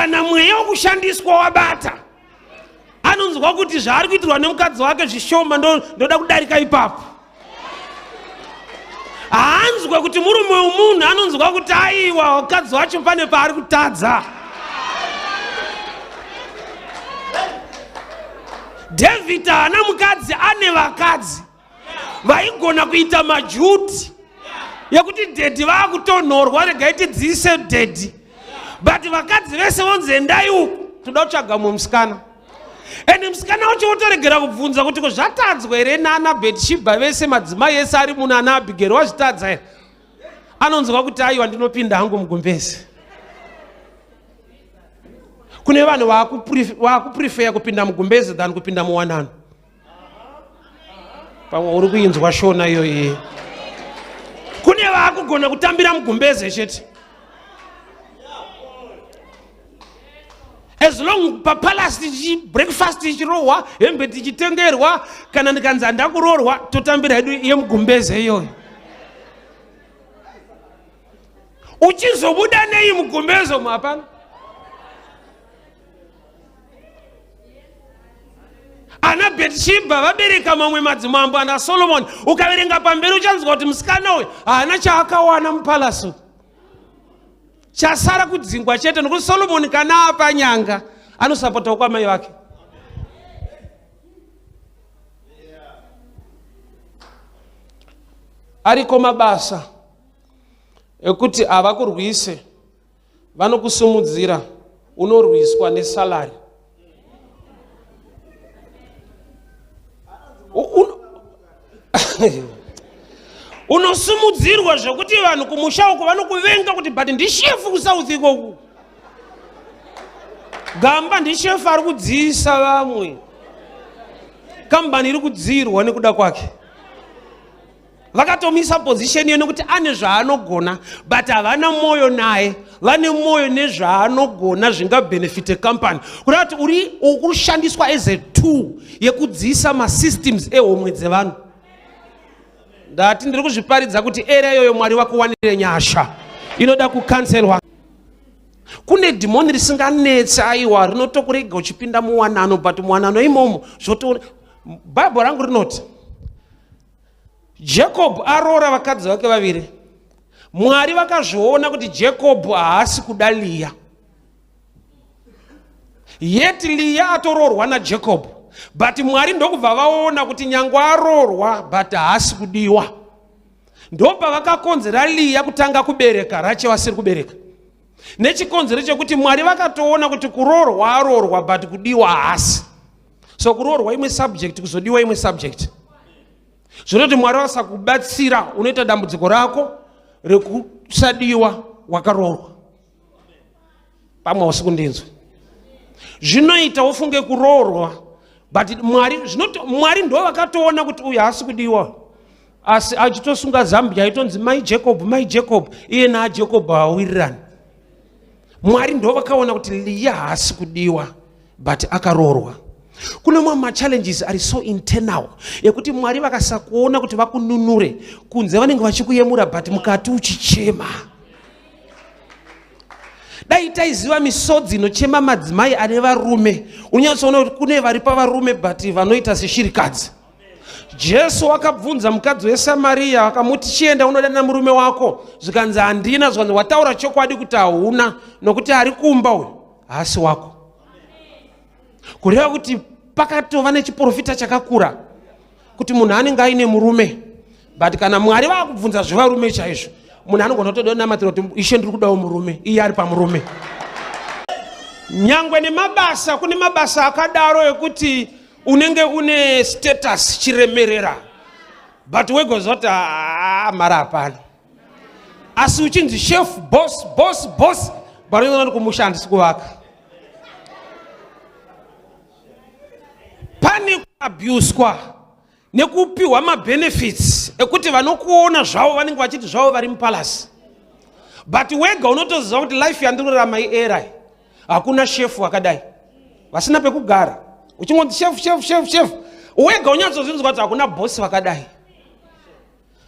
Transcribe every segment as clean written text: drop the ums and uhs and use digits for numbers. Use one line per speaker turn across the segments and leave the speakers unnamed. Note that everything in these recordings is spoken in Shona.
Kana mweya wokushandiswa wabata, anonzwa kuti zvaari kuitirwa nemukadzi wake zvishoma, ndoda kudarika ipapo. Haanzwe kuti murume wemunhu, anonzwa kuti aiwa, mukadzi wacho pane paari kutadza. David haana mukadzi, ane vakadzi vaigona kuita majuti yekuti dhedhi vaakutonhorwa, regai tidziise dhedhi, but vakadzi vese vonzi endai uku, toda kutsvaga mumwe musikana. Ende musikana wacho wotoregera kubvunza kuti ko zvatadzwa here nana Betshibha vese, madzimai ese ari muno, ana Abhigeri wazvitadza here? Anonzwa kuti aiwa, ndinopinda hangu mugumbezi. Kune vanhu vakuprefeya kupinda mugumbezi than kupinda muwanano. Pamwe uri kuinzwa shona iyoyi. Kune vaakugona kutambira mugumbeze chete, as long papalace breakfast ichirohwa, hembe tichitengerwa, kana ndikanzi handakuroorwa, totambira hedu yemugumbeze iyoyo. Uchizobuda nei mugumbeze umu? Hapana. Ana Betshibha vabereka mamwe madzimambo ana Solomoni. Ukaverenga pamberi uchanzwa kuti musikana uyu haana chaakawana mupalasi, chasara kudzingwa chete, nokuti Solomoni kana apa nyanga anosapotawo kwamai vake. Ariko mabasa ekuti havakurwise, vanokusumudzira, unorwiswa nesalari. Unosumudzirwa zvekuti vanhu kumusha uko vanokuvenga kuti but ndishefu kuSouth ikoku, gamba ndishefu ari kudziisa vamwe, kambani iri kudziirwa nekuda kwake. Vakatomisa position iyo nekuti ane zvaanogona, but havana mwoyo naye, vane mwoyo nezvaanogona zvingabhenefite company. Kureva kuti uri kushandiswa as a tool yekudziisa masystems ehomwe dzevanhu. Ndati ndiri kuzviparidza kuti era iyoyo Mwari vakuwanire nyasha, inoda kukanselwa. Kune dhimoni risinganetsi, aiwa, rinotokurega uchipinda muwanano, but muwanano imomo zvoto. Bhaibheri rangu rinoti Jacob aroora vakadzi vake vaviri. Mwari vakazviona kuti Jacob haasi kuda Liya, yet Liya atoroorwa naJacob, but Mwari ndokubva vaona kuti nyange aroorwa but haasi kudiwa. Ndopavakakonzera Liya kutanga kubereka, Rache vasiri kubereka, nechikonzero chekuti Mwari vakatoona kuti kuroorwa aroorwa but kudiwa haasi. So kuroorwa imwe subject, kuzodiwa imwe subject. Zvinoti Mwari vasakubatsira, unoita dambudziko rako rekusadiwa wakaroorwa. Pamwe hausi kundinzwa. Zvinoita ufunge kuroorwa, but Mwari zvinoto, Mwari ndo vakatoona kuti uyu haasi kudiwa, asi achitosunga Zambia, aitonzi mai Jacob, mai Jacob, iye naaJacob hawawirirani. Mwari ndo vakaona kuti Liya haasi kudiwa but akaroorwa. Kune mamwe machallenges ari so internal ekuti Mwari vakasakuona kuti vakununure, kunze vanenge vachikuyemura but mukati uchichema. Dai taiziva misodzi inochema madzimai ane varume, unonyatsoona kuti kune vari pavarume but vanoita seshirikadzi. Jesu wakabvunza mukadzi weSamariya, akamuti, chienda unodana murume wako. Zvikanzi handina. Zvikanzi wataura chokwadi kuti hauna, nokuti ari kumba uyu haasi wako. Kureva kuti pakatova nechiprofita chakakura kuti munhu anenge aine murume, but kana Mwari vaakubvunza zvevarume chaizvo, munhu anogona kutoda namatira kuti ishe ndiri kudawo murume, iye ari pamurume. Nyangwe nemabasa, kune mabasa akadaro ekuti unenge une status, chiremerera, but wegozoti haa, mari hapana, asi uchinzi chef, boss, boss, boss, but unoona kumusha handisi kuvaka. Pane kuabuswa nekupiwa mabenefits ekuti vanokuona zvavo vanenge vachiti zvavo vari mupalasi, but wega unotoziva kuti life yandinorarama iera, hakuna shefu akadai, vasina pekugara, uchingonzi shefu, shefu, shefu, shefu, wega unyatsozvinzwa kuti hakuna bhosi vakadai,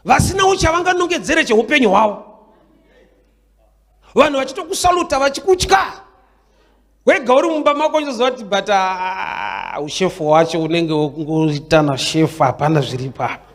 vasinawo chavanganongedzere cheupenyu hwavo, vanhu vachitokusaluta vachikutya. Wega uri mumba mako uchizoziva kuti, but ah, ushefu wacho unenge wekungoitana shefu, hapana zviripo apa.